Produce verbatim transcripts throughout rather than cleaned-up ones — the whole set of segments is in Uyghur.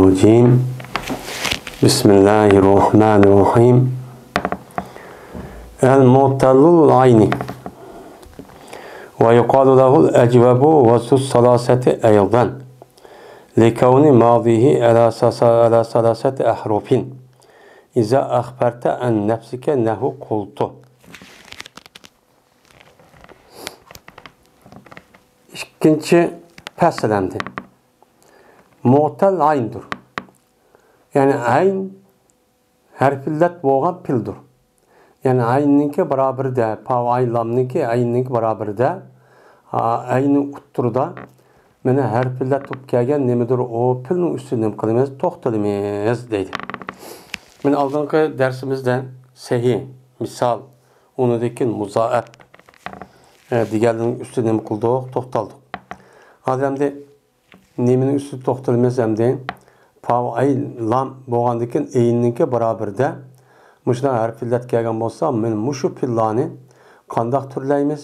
الرجيم. بسم الله الرحمن الرحيم. المعتل العين ويقال له الأجوب وذو الثلاثة أيضا، لكون ماضيه على ثلاثة أحرف. إذا أخبرت عن نفسك نحو قلت. ئىككىنچى پەسىل ئەمدى. مۇئتەل ئەيندۇر. يەنى ئەين ھەرپىللەت بولغان پىلدۇر. يەنى ئەيننىڭكى بارابىرىدە، پاۋ ئەين لامنىڭكى ئەيننىڭكى بارابىرىدە، ئا، ئەيننىڭ ئوتتۇرىدا مانا ھەرپىللەت بولۇپ كەلگەن نېمىدۇر، ئۇ پىلنىڭ ئۈستىدە نېمە قىلىمىز؟ توختىلىمىز دەيدۇ. مانا ئالدىنقى دەرسىمىزدە سەھىھ، مىسال، ئۇنىڭدىن كېيىن مۇزائەپ، ئە، دېگەنلەرنىڭ ئۈستىدە نېمە قىلدۇق؟ توختالدۇق. ھازىر ئەمدى نېمىنىڭ ئۈستىدە توختىلىمىز ئەمدى؟ پاۋ ئەين لام بولغاندىن كېيىن ئەيننىڭكى بارابىرىدە مۇشۇنداق ھەرپىللەت كەلگەن بولسا، مانا مۇشۇ پىللارنى قانداق تۈرلەيمىز؟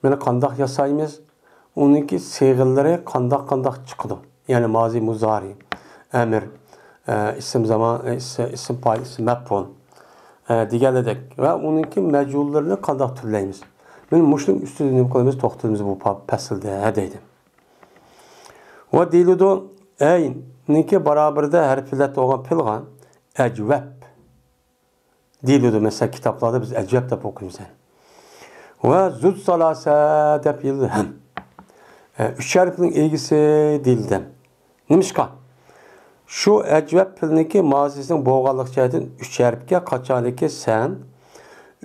مانا قانداق ياسايمىز؟ ئۇنىڭكى سىيغىلىرى قانداق، قانداق چىقىدۇ؟ يەنى مازى مۇزارى، ئەمىر، ئە، ئىسىم زامان، ئە، ئىس-، ئىسىم پائىل، ئىسىم مەپئۇل، ئە، دېگەنلىدەك. ۋە ئۇنىڭكى مەجھۇللىرىنى قانداق تۈرلەيمىز؟ مانا مۇشۇنىڭ ئۈستىدە نېمە قىلىمىز؟ توختىلىمىز بۇ پا-، پەسىلدە دەيدۇ. ۋە دېيىلىدۇ، ئەيننىڭكى بارابىرىدە ھەرپىللەت بولغان پىلغا ئەجۋەب دېيىلىدۇ. مەسىلەن، كىتابلاردا بىز ئەجۋەب دەپ ئوقۇيمىز. ۋە زۇز سالاسە دەپ دېيىلىدۇ ھەم. ئە، ئۈچ ھەرپنىڭ ئىگىسى دېيىلىدۇ ھەم. نېمىشقا؟ شۇ ئەجۋەب پىلنىڭكى مازىسىنىڭ بولغانلىق جەھەتتىن ئۈچ ھەرپكە قاچانكى سەن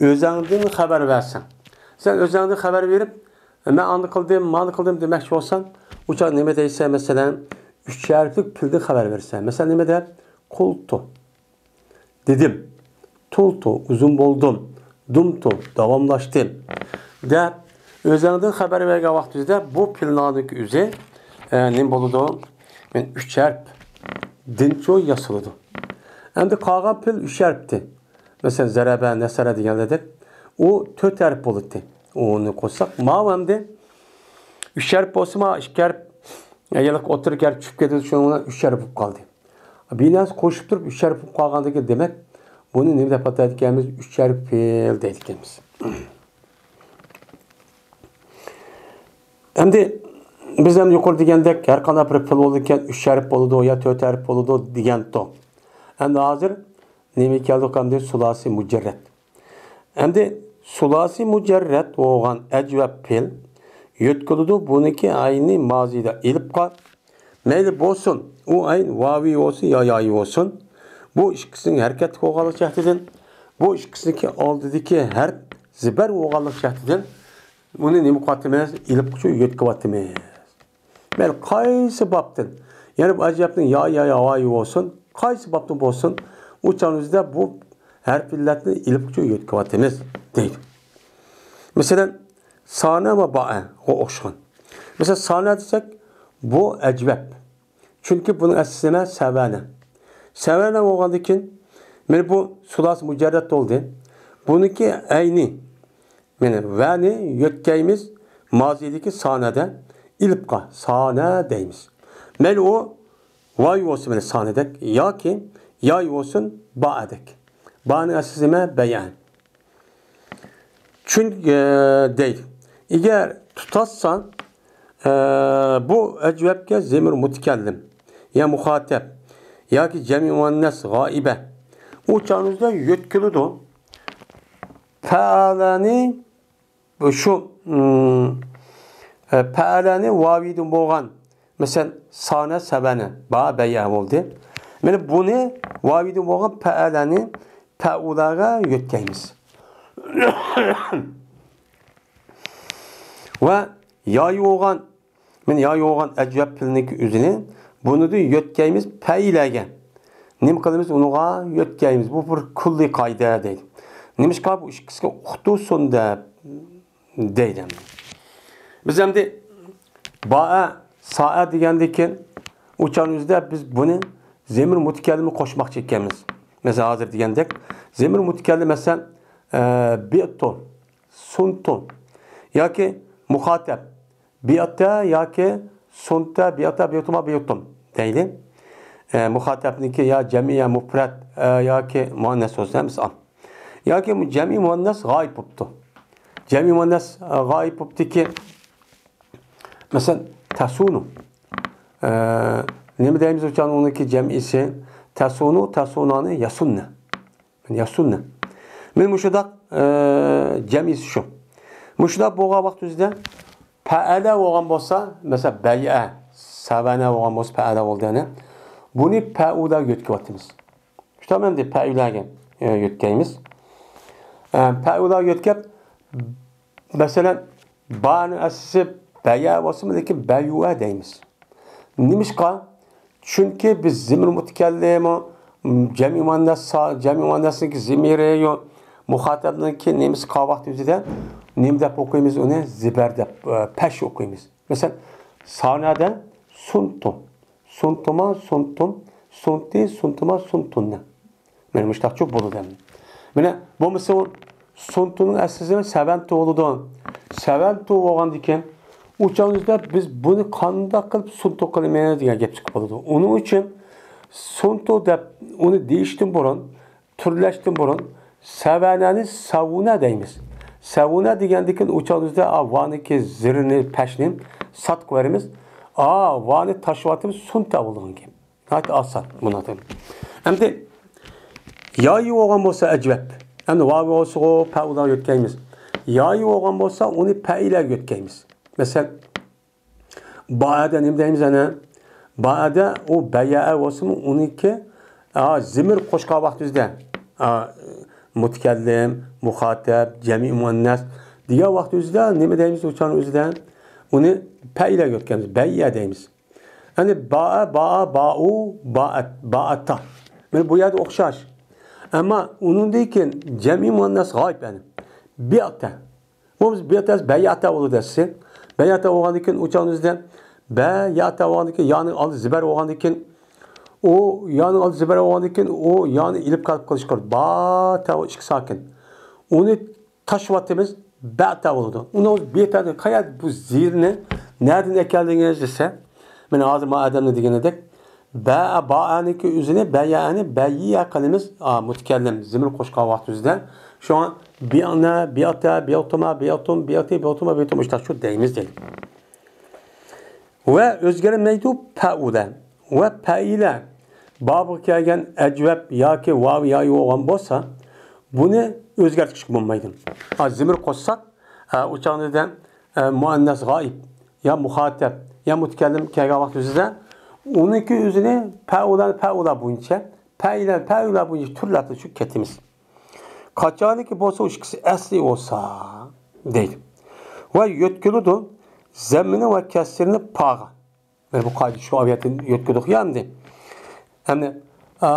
ئۆزەڭدىن خەۋەر بەرسەڭ. سەن ئۆزەڭدىن خەۋەر بېرىپ، مەن ئانى قىلدىم، مانى قىلدىم دېمەكچى بولساڭ، ئۇ چاغ نېمە دەيسەن؟ مەسىلەن، ئۈچ ھەرپلىك پىلدىن خەۋەر بېرىسەن. مەسىلەن، نېمە دەپ؟ قۇلتۇ. دېدىم. تۇلتۇ، ئۇزۇن بولدۇم. دۇمتۇ، داۋاملاشتىم. دەپ، ئۆزەڭدىن خەۋەر بەرگەن ۋاقتىمىزدا بۇ پىلنىڭكى ئۆزى، ئە، نېمە بولىدۇ؟ مەن ئۈچ ھەرپتىنچۇ ياسىلىدۇ. ئەمدى قالغان پىل ئۈچ ھەرپتىن. مەسىلەن، زەرەبە، نەسەرە دېگەنلەردەك، ئۇ تۆت ھەرپ بولاتتى. ئۇنى قوشساق، ماۋۇ ئەمدى ئۈچ ھەرپ بولسا، ماۋۇ ئىككى ھەرپ، يا، يەنە ئوتتۇرىدىكى ھەرپ چۈشۈپ كېتىدۇ، شۇنىڭ بىلەن ئۈچ ھەرپ بولۇپ قالدى. بىناسى قوشۇپ تۇرۇپ ئۈچ ھەرپ بولۇپ قالغاندىكىن، دېمەك، بۇنى نېمە دەپ ئاتايدىكەنمىز؟ ئۈچ ھەرپ پېئىل دەيدىكەنمىز. ئەمدى بىز ھەم يۇقىرى دېگەندەك، ھەر قانداق بىر پېئىل بولىدىكەن، ئۈچ ھەرپ بولىدۇ يا تۆت ھەرپ بولىدۇ دېگەنتۇ. ئەمدى ھازىر نېمىگە كەلدۇق ئەمدى؟ سۇلاسىي مۇجەررەت. ئەمدى سۇلاسىي مۇجەررەت بولغان ئەجۋەب پېئىل يۆتكىلىدۇ. بۇنىڭكى ئەينى مازىدا ئېلىپقا مەيلى بولسۇن، ئۇ ئەين ۋاۋى بولسۇن يا يايى بولسۇن، بۇ ئىككىسىنىڭ ھەرىكەتلىك بولغانلىق جەھىتىدىن، بۇ ئىككىسىنىڭكى ئالدىدىكى ھەرپ زىبەر بولغانلىق جەھىتىدىن، ئۇنى نېمە قىلىۋاتىمىز؟ ئېلىپقا يۆتكىۋاتىمىز. مەيلى قايسى بابتىن، يەنى بۇ ئەجۋەبنىڭ يا، يا، يا، ۋاۋى بولسۇن، قايسى بابتىن بولسۇن، ئۇ چاغنىڭ ئۆزىدە بۇ ھەرپ ئىللەتنى ئېلىپقا يۆتكىۋاتىمىز دەيدۇ. مەسىلەن، سانە ۋە بائەغا ئوخشىغان. مەسىلەن، سانە دېسەك، بۇ ئەجۋەب. چۈنكى بۇنىڭ ئەسلى نېمە؟ سەۋەنە. سەۋەنە بولغاندىن كېيىن، مانا بۇ سۇلاسىي مۇجەررەت بولدى. بۇنىڭكى ئەينى، مانا ۋەنى يۆتكەيمىز، مازىدىكى سانەدە ئېلىپقا، سانە دەيمىز. مەيلى ئۇ ۋاۋى بولسۇن، مانا سانەدەك، ياكى يايى بولسۇن، بائەدەك. بائەنىڭ ئەسلى نېمە؟ بەيئەن. چۈنكى، ئە، دەيدۇ. ئەگەر تۇتاشسا، ئە، بۇ ئەجۋەبكە زېمىر مۇتەكەللىم يا مۇخاتەب ياكى جەمئىي مۇئەننەس غائىبە، ئۇ چاغنىڭدا يۆتكىلىدۇ. پەئەلەنى، بۇ شۇ، ئىم، ئە، پەئەلەنى ۋاۋىدىن بولغان مەسىلەن، سانە، سەۋەنە، با، بەيئە بولدى. مانا بۇنى ۋاۋىدىن بولغان پەئەلەنى پەئۇلاغا يۆتكەيمىز. ۋە يايى بولغان، مانا يايى بولغان ئەجۋەب پېئىلنىڭكى ئۆزىنى بۇنىدىن يۆتكەيمىز پەئىلەگە. نېمە قىلىمىز؟ ئۇنىڭغا يۆتكەيمىز. بۇ بىر كۈللىي قائىدە دەيدۇ. نېمىشقا؟ بۇ ئىككىسىگە ئۇقتۇرسۇن دەپ دەيدۇ. بىز ئەمدى بائە، سائە دېگەندىن كېيىن، ئۇ چاغنىڭ ئۆزىدە بىز بۇنى زېمىر مۇتەكەللىمنى قوشماقچى ئىكەنمىز. مەسىلەن، ھازىر دېگەندەك، زېمىر مۇتەكەللىم، مەسىلەن، ئە، بىئتۇ، سۇنتۇ ياكى مۇخاتەب، بىئتە ياكى سۇنتە، بىئتە، بىئتۇما، بىئتۇم دەيلى. ئە، مۇخاتەبنىڭكى يا جەمئىي يا مۇپرەت، ئە، ياكى مۇئەننەس بولسا ھەممىسى ئال. ياكى جەمئىي مۇئەننەس غايىب بوپتۇ. جەمئىي مۇئەننەس، ئە، غايىب بوپتىكى، مەسىلەن، تەسۇنۇ. ئە، نېمە دەيمىز ئۇچان ئۇنىڭكى جەمئىيسى؟ تەسۇنۇ، تەسۇنانى، يەسۇننە. يەسۇننە. مانا مۇشۇنداق، ئە، جەمئىيسى شۇ. مۇشۇنداق بولغان ۋاقىت ئۆزىدە پەئەلە بولغان بولسا، مەسىلەن، بەيئە، سەۋەنە بولغان بولسا پەئەلە بولدى يەنە. بۇنى پەئۇلەگە يۆتكەۋاتىمىز. شۇنداقمۇ ئەمدى پەئۇلەگە، ئە، يۆتكەيمىز. ئە، پەئۇلەگە يۆتكەپ، مەسىلەن، بانىڭ ئەسلىسى بەيئە بولسىمۇ، لېكىن بەيۇئە دەيمىز. نېمىشقا؟ چۈنكى بىز زىمىر مۇتەكەللىمۇ، جەمئىي مۇئەننەس سا-، جەمئىي مۇئەننەسنىڭكى زىمىرى يو، مۇخاتەبنىڭكى نېمىسى قالغان ۋاقىت ئۆزىدە نېمە دەپ ئوقۇيمىز ئۇنى؟ زىبەر دەپ، ئە، پەش ئوقۇيمىز. مەسىلەن، سانەدە سۇنتۇ. سۇنتۇما، سۇنتۇم، سۇنتى، سۇنتۇما، سۇنتۇننە. مانا مۇشۇنداقچۇ بولىدۇ ئەمدى. مانا بولمىسا سۇنتۇنىڭ ئەسلىسى سەۋەنتۇ بولىدۇ. سەۋەنتۇ بولغاندىكىن ئۇ چاغدا بىز بۇنى قانداق قىلىپ سۇنتۇ قىلىمىز دېگەن گەپ چىقىپ قالىدۇ. ئۇنىڭ ئۈچۈن سۇنتۇ دەپ ئۇنى دېيىشتىن بۇرۇن، تۈرلەشتىن بۇرۇن سەۋەنەنى سەۋۇنە دەيمىز. سەۋۇنە دېگەندىكىن ئۇ چاغدا ۋانىكى زىرنى، پەشنى ساتقا بېرىمىز. ئا، ۋانى تاشلىۋاتىمىز، سۇنتە بولىدىغان گەپ. ناھايىتى ئاسان بۇنىڭ. ئەمدى يايى بولغان بولسا ئەجۋەب. ئەمدى ۋاۋى بولسىغۇ پەئۇلەگە يۆتكەيمىز. يايى بولغان بولسا ئۇنى پەئىلەگە يۆتكەيمىز. مەسىلەن، بائەدە نېمە دەيمىز ئەنە؟ بائەدە ئۇ بەيەئە بولسىمۇ ئۇنىڭكى، ئا، زىمىر قوشقان ۋاقتىمىزدا، ئا، مۇتەكەللىم، مۇخاتەب، جەمئىي مۇئەننەس دېگەن ۋاقتىمىزدا نېمە دەيمىز ئۇ چاغنىڭ ئۆزىدە؟ ئۇنى پەئىلەگە يۆتكەيمىز. بەيئە دەيمىز. يەنى باء، باء، باءۇ، باءەت، باءەتا. مانا بۇ يەردە ئوخشاش. ئەمما ئۇنىڭدىن كېيىن جەمئىي مۇئەننەس غايىب يەنى. بىئتە. بۇ بىز بىئتە، بەيئەتە بولىدۇ دەسسى. بەيئەتە بولغاندىن كېيىن ئۇ چاغنىڭ ئۆزىدە بەيئەتە بولغاندىن كېيىن يانىڭ ئالدى زىبەر بولغاندىن كېيىن ئۇ يانىڭ ئالدى زىبەر بولغاندىن كېيىن ئۇ يانى ئېلىپ قېلىپ قېلىشقا با تەۋ ئىككى ساكىن. ئۇنى تاشلىۋاتىمىز، بەتە بولىدۇ. ئۇنى بىتەدە قايا بۇ زىرنى نەدىن ئەكەلدىڭىز دېسە، مانا ھازىر ما ئادەمنى دېگىنىدەك، بە، بائەنىكى ئۆزىنى، بەيەنى، بەييە قىلىمىز. ئا، مۇتەكەللىم زىمىر قوشقان ۋاقتىمىزدا. شۇڭا بىئنە، بىئتە، بىئتۇما، بىئتۇم، بىئتى، بىئتۇما، بىئتۇم، ئىشتە شۇ دەيمىز دەيدۇ. ۋە ئۆزگەرمەيدۇ پەئۇلە ۋە پەئىلە. بابىغا كەلگەن ئەجۋەب ياكى ۋاۋ يايى بولغان بولسا، بۇنى ئۆزگەرتىشكە بولمايدۇ. ھا، زىمىر قوشساق، ھا، ئۇ چاغدا، ھا، مۇئەننەس غائىب يا مۇخاتەب يا مۇتەكەللىم كەلگەن ۋاقىت ئۆزىدە ئۇنىڭكى ئۆزىنى پەئۇلە، پەئۇلە بويىچە، پەئىلە، پەئۇلە بويىچە تۈرلەردە چۈشۈپ كېتىمىز. قاچانكى بولسا ئۇ ئىككىسى ئەسلى بولسا دەيدۇ. ۋە يۆتكىلىدۇ زەممىنى ۋە كەسرىنى پاغا. مانا بۇ قائىدە شۇ ئاۋياتنى يۆتكىدۇق يا ئەمدى. ئەمدى، ئا،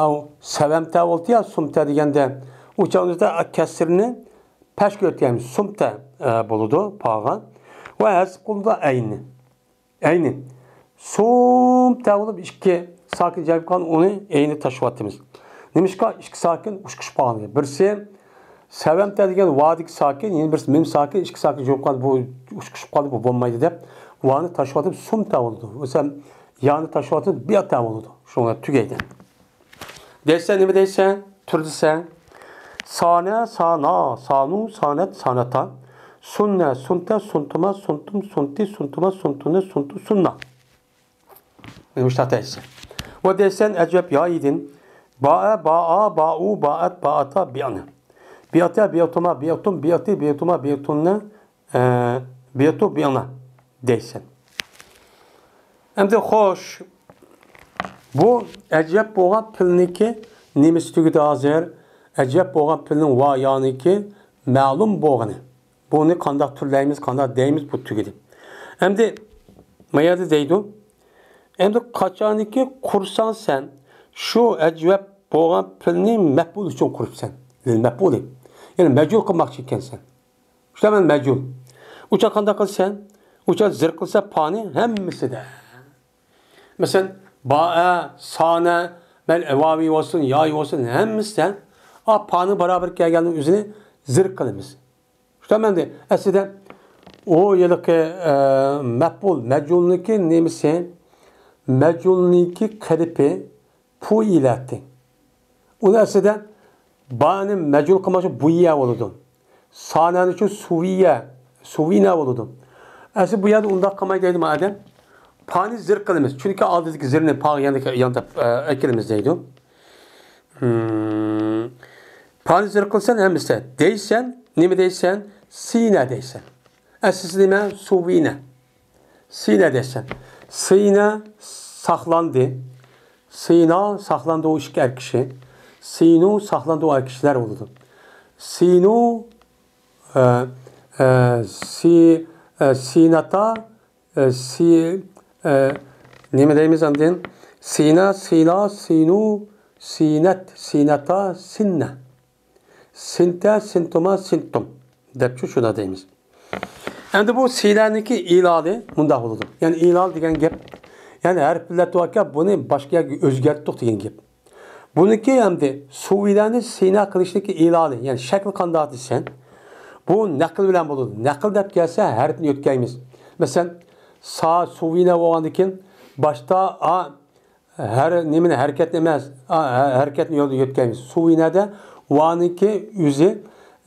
سەۋەمتە بولدى يا سۇمتە دېگەندە، ئۇ چاغدا كەسرىنى پەشكە يۆتكەيمىز. سۇمتە، ئا، بولىدۇ، پاغا. ۋە ھەزىپ قىلىدۇ ئەينى. ئەينى. سۇمتە بولۇپ ئىككى ساكىن جەم قىلغان ئۇنى ئەينى تاشلىۋاتىمىز. نېمىشقا؟ ئىككى ساكىن ئۇچقۇشۇپ قالغان. بىرسى سەۋەمتە دېگەن ۋادىكى ساكىن، يەنە بىرسى مىم ساكىن، ئىككى ساكىن جۇمۇپ قالدى، بۇ ئۇچقۇشۇپ قالدى، بۇ بولمايدۇ دەپ ۋانى تاشلىۋاتىمىز، سۇمتە بولىدۇ. بولسا يانى تاشلىۋاتىمىز، بىئتا بولىدۇ. شۇڭا تۈگەيدۇ. دەيسەن، نېمە دەيسەن؟ تۈر دېسەن. سانە، سانا، سانۇ، سانەت، ساناتا. سۇننە، سۇنتە، سۇنتۇما، سۇنتۇم، سۇنتى، سۇنتۇما، سۇنتۇنە، سۇنتۇ، سۇننا. مۇشۇنداق دەيسەن. ۋە دەيسەن ئەجەب يايىدىن. بائە، بائا، بائۇ، بائەت، بائاتا، بىئنە. بىئتە، بىئتۇما، بىئتۇم، بىئتى، بىئتۇما، بىئتۇننە، ئە، بىئتۇ، بىئنا دەيسەن. ئەمدى خوش، بۇ ئەجەب بولغان پېئىلنىڭكى نېمىسى تۈگىدى ھازىر؟ ئەجەب بولغان پېئىلنىڭ ۋا يانىكى مەلۇم بولغىنى. بۇنى قانداق تۈرلەيمىز، قانداق دەيمىز، بۇ تۈگىدى. ئەمدى ما يەردە دەيدۇ، ئەمدى قاچانكى قۇرساڭ سەن شۇ ئەجەب بولغان پېئىلنى مەپئۇل ئۈچۈن قۇرۇپسەن. لىل مەپئۇلى. يەنى مەجھۇل قىلماقچى ئىكەنسەن. شۇنداق مەن مەجھۇل. ئۇچا قانداق قىلىسەن؟ ئۇچا زىر قىلسا پانى ھەممىسىدە. مەسىلەن، بائە، سانە، مەيلى ۋاۋى بولسۇن، يايى بولسۇن، ھەممىسىدە ئا پانى بارابەر كەلگەننىڭ ئۆزىنى زىر قىلىمىز. شۇنداق مەندە ئەسلىدە ئۇ ھېلىقى، ئە، مەپئۇل، مەجھۇلنىڭكى نېمىسى؟ مەجھۇلنىڭكى قېلىپى پۇئىلەتى. ئۇنى ئەسلىدە بانى مەجھۇل قىلماقچى بۇييە بولىدۇ. سانانى چۈ سۇۋىيە، سۇۋىنە بولىدۇ. ئەسلى بۇ يەردە ئۇنداق قىلماي دەيدۇ ما ئادەم. پانى زىر قىلىمىز. چۈنكى ئالدىدىكى زىرنى پاغا ياندىكى ياندا ئەكىلىمىز دەيدۇ. ھىم. پانى زىر قىلسان ھەممىسى. دەيسەن، نېمە دەيسەن؟ سىنە دەيسەن. ئەسلىسى نېمە؟ سۇۋىنە. سىنە دەيسەن. سىنە ساقلاندى. سىنا ساقلاندى ئۇ ئىككى ئەر كىشى. سىنۇ ساقلاندى ئۇ ئەر كىشىلەر بولىدۇ. سىنۇ، ئە، ئە، سى-، ئە، سىناتا، ئە، سى-، ئە، نېمە دەيمىز ئاندىن؟ سىنا، سىلا، سىنۇ، سىنەت، سىناتا، سىننە. سىنتە، سىنتوما، سىنتوم دەپچۇ شۇنداق دەيمىز. ئەمدى بۇ سىلەنىڭكى ئىلالى مۇنداق بولىدۇ. يەنى ئىلال دېگەن گەپ، يەنى ھەرپلەتتۇق ئاكا، بۇنى باشقا يەرگە ئۆزگەرتتۇق دېگەن گەپ. بۇنىڭكى ئەمدى سۇۋىلەنى سىنا قىلىشنىڭكى ئىلالى، يەنى شەكلى قانداق دېسەڭ، بۇ نەقىل بىلەن بولىدۇ. نەقىل دەپ كەلسە ھەرپنى يۆتكەيمىز. مەسىلەن، سا سۇۋىلە بولغاندىن كېيىن باشتا ئا ھەر نېمىنى ھەرىكەتنى ئەمەس، ئا، ھە-، ھەرىكەتنى يولدا يۆتكەيمىز. سۇۋىنەدە ۋانىڭكى ئۆزى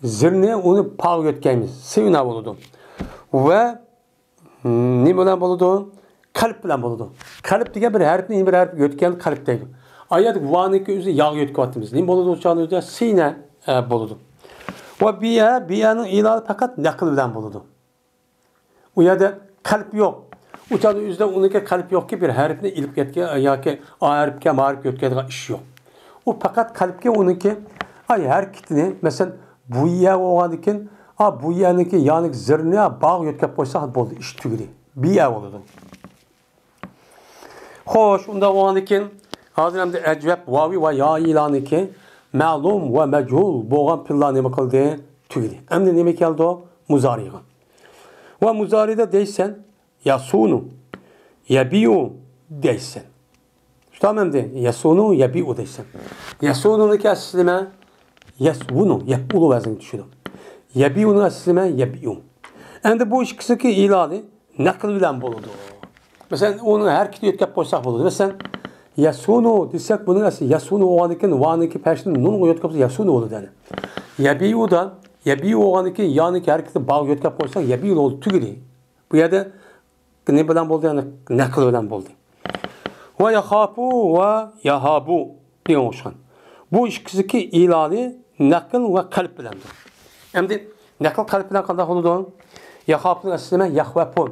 زىرنى ئۇنى پاغا يۆتكەيمىز. سىۋىنا بولىدۇ. ۋە نېمە بىلەن بولىدۇ؟ قەلب بىلەن بولىدۇ. قەلب دېگەن بىر ھەرپنى يەنە بىر ھەرپكە يۆتكەيدۇ، قەلب دەيدۇ. ئايەت ۋانىڭكى ئۆزى ياغ يۆتكەۋاتىمىز. نېمە بولىدۇ ئۇ چاغدا؟ سىنە، ئە، بولىدۇ. ۋە بىئە، بىئەنىڭ ئىلالى پەقەت نەقىل بىلەن بولىدۇ. ئۇ يەردە قەلب يوق. ئۇ چاغدا ئۆزىدە ئۇنىڭكى قەلب يوقكى، بىر ھەرپنى ئېلىپ كەتكەن ياكى ئا ھەرپكە، ما ھەرپكە يۆتكەيدىغان ئىش يوق. ئۇ پەقەت قەلبكە ئۇنىڭكى، ئاي، ھەرىكىتىنى، مەسىلەن، بۇييە بولغاندىن كېيىن، ئا، بۇييەنىڭكى يانىكى زىرنى باغ يۆتكەپ قويساق بولدى، ئىش تۈگىدى. بىئە بولىدۇ. خوش، ئۇنداق بولغاندىن كېيىن، ھازىر ئەمدى ئەجۋەب ۋاۋى ۋە يائىلانىكى مەلۇم ۋە مەجھۇل بولغان پېئىللار نېمە قىلدى؟ تۈگىدى. ئەمدى نېمە كەلدى؟ مۇزارىغا. ۋە مۇزارىدا دەيسەن، ياسۇنۇ، يەبىئۇ دەيسەن. شۇنداقمۇ ئەمدى؟ ياسۇنۇ، يەبىئۇ دەيسەن. ياسۇنۇنىڭكى ئەسلى نېمە؟ يەسۋۇنۇ، يەپئۇلۇ ۋەزنىگە چۈشىدۇ. يەبىئۇنىڭ ئەسلى نېمە؟ يەبىئۇ. ئەمدى بۇ ئىككىسىنىڭكى ئىلالى نەقىل بىلەن بولىدۇ. مەسىلەن، ئۇنىڭ ھەرىكىتىنى يۆتكەپ قويساق بولىدۇ. مەسىلەن، يەسۇنۇ دېسەك، بۇنىڭ ئەسلى يەسۇنۇ بولغاندىن كېيىن ۋانىڭكى پەشنى نۇنغا يۆتكەپ قويسا يەسۇنۇ بولىدۇ يەنى. يەبىئۇدا، يەبىئۇ بولغاندىن كېيىن يانىڭكى ھەرىكىتى باغا يۆتكەپ قويسا يەبىئۇ بولدى، تۈگىدى. بۇ يەردە نېمە بىلەن بولدى؟ يەنى نەقىل بىلەن بولدى. ۋە ياخاپۇ ۋە ياھابۇ دېگەن ئوخشىغان. بۇ ئىككىسىدىكى ئىلالى نەقىل ۋە قەلب بىلەندۇر. ئەمدى نەقىل قەلب بىلەن قانداق بولىدۇ؟ ياخاپۇنىڭ ئەسلى نېمە؟ يەخۋەپۇ.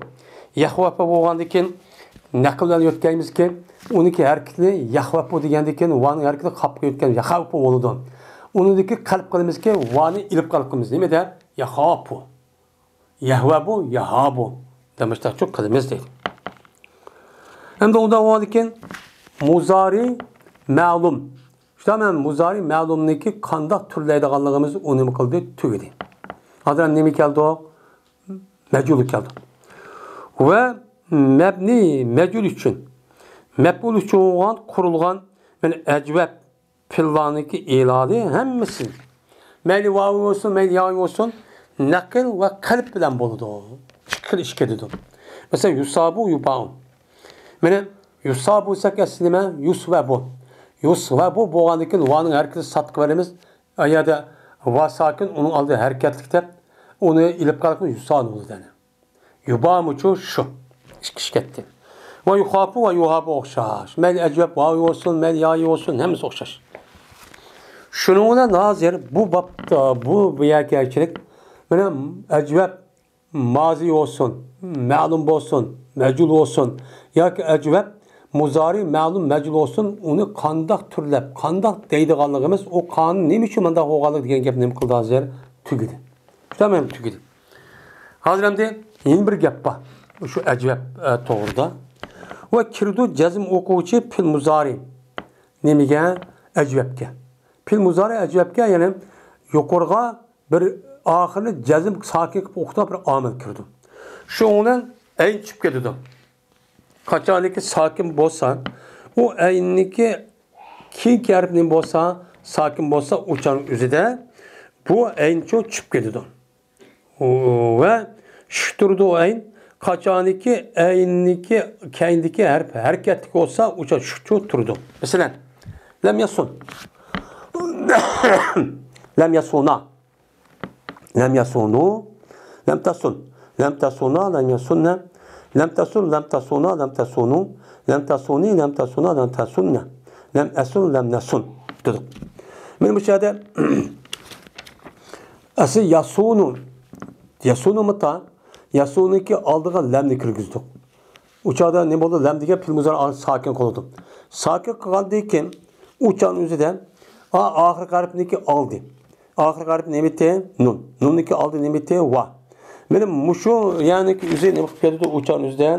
يەخۋەپۇ بولغاندىن كېيىن نەقىل بىلەن يۆتكەيمىزكى، ئۇنىڭكى ھەرىكىتىنى يەخۋەپۇ دېگەندىن كېيىن ۋانىڭ ھەرىكىتى قاپقا يۆتكەيمىز، ياخاپۇ بولىدۇ. ئۇنىڭدىكى قەلب قىلىمىزكى، ۋانى ئېلىپ قەلب قىلىمىز. نېمە دە؟ ياخاپۇ. يەھۋەبۇ، ياھابۇ. دەپ مۇشۇنداق قىلىمىز دەيدۇ. ئەمدى ئۇنداق بولغاندىن كېيىن مۇزارى مەلۇم. شۇنداق مەن مۇزارى مەلۇمنىڭكى قانداق تۈرلەيدىغانلىقىمىز ئۇ نېمە قىلدى؟ تۈگىدى. ھازىر نېمە كەلدى؟ مەجھۇل كەلدى. ۋە مەبنى مەجھۇل ئۈچۈن، مەپئۇل ئۈچۈن بولغان، قۇرۇلغان، يەنى ئەجۋەب پېئىللارنىڭكى ئىلالى ھەممىسى، مەيلى ۋاۋى بولسۇن، مەيلى ياۋى بولسۇن، نەقىل ۋە قەلب بىلەن بولىدۇ. ئىككى خىل ئىش كېتىدۇ. مەسىلەن، يۇسابۇ، يۇباۋۇ. مانا يۇسابۇ دېسەك ئەسلى نېمە؟ يۇسۋەبۇ. يۇسۋەبۇ بولغاندىن كېيىن ۋانىڭ ھەرىكىتى ساتقا بېرىمىز. ئەگەردە ۋا ساكىن، ئۇنىڭ ئالدى ھەرىكەتلىك دەپ، ئۇنى ئېلىپ قالىمىز، يۇسانۇ بولىدۇ يەنى. يۇبامۇچۇ شۇ. ئىككى ئىش كەتتى. ۋە يۇخاپۇ ۋە يۇھابۇ ئوخشاش. مەيلى ئەجۋەب ۋاۋى بولسۇن، مەيلى يايى بولسۇن، ھەممىسى ئوخشاش. شۇنىڭ بىلەن ھازىر بۇ بابتا، بۇ، بۇ يەرگە كەلگۈچىلىك، مانا ئەجۋەب مازى بولسۇن، مەلۇم بولسۇن، مەجھۇل بولسۇن ياكى ئەجۋەب مۇزارى مەلۇم مەجھۇل بولسۇن، ئۇنى قانداق تۈرلەپ، قانداق دەيدىغانلىقىمىز، ئۇ قانۇن نېمە ئۈچۈن مۇنداق بولغانلىقى دېگەن گەپ نېمە قىلدى ھازىر؟ تۈگىدى. شۇنداق مەن تۈگىدى. ھازىر ئەمدى يەنە بىر گەپ بار. شۇ ئەجۋەب، ئە، توغرىدا. ۋە كىردۇ جەزم ئوقۇغۇچى پېئىل مۇزارى. نېمىگە؟ ئەجۋەبكە. پېئىل مۇزارى ئەجۋەبكە، يەنى يۇقىرىغا بىر ئاخىرىنى جەزم ساكىن قىلىپ ئوقۇتقان بىر ئامىل كىردى. شۇنىڭ بىلەن ئەين چۈشۈپ كېتىدۇ. قاچانكى ساكىن بولسا، ئۇ ئەيننىڭكى كېيىنكى ھەرپ نېمە بولسا، ساكىن بولسا، ئۇ چاغنىڭ ئۆزىدە بۇ ئەين چۇ چۈشۈپ كېتىدۇ. ۋە شۇ تۇرىدۇ ئەين. قاچانكى ئەيننىڭكى كەينىدىكى ھەرپ ھەرىكەتلىك بولسا، ئۇ چاغ شۇ چۇ تۇرىدۇ. مەسىلەن، لم يصن. لم يصونا. لم يصونوا. لم تصن. لم تصونا، لم يصن. لم تصن، لم تصونا، لم تصونوا. لم تصوني، لم تصونا، لم تصن. لم أصن، لم نصن دېدۇق. مانا بۇ يەردە ئەسلى ياسۇنۇ، ياسۇنۇمىتا، ياسۇنىڭكى ئالدىغا لەمنى كىرگۈزدۇق. ئۇ چاغدا نېمە بولدى؟ لەم دېگەن پېئىل مۇزارىئ ساكىن قىلىدۇ. ساكىن قىلغاندىن كېيىن ئۇ چاغنىڭ ئۆزىدە ئا-، ئاخىرقى ھەرپنىڭكى ئالدى. ئاخىرقى ھەرپ نېمىتى؟ نۇن. نۇننىڭكى ئالدى نېمىتى؟ ۋا. مانا مۇشۇ يەرنىڭكى ئۆزى نېمە قىلىپ كېتىدۇ؟ ئۇ چاغنىڭ ئۆزىدە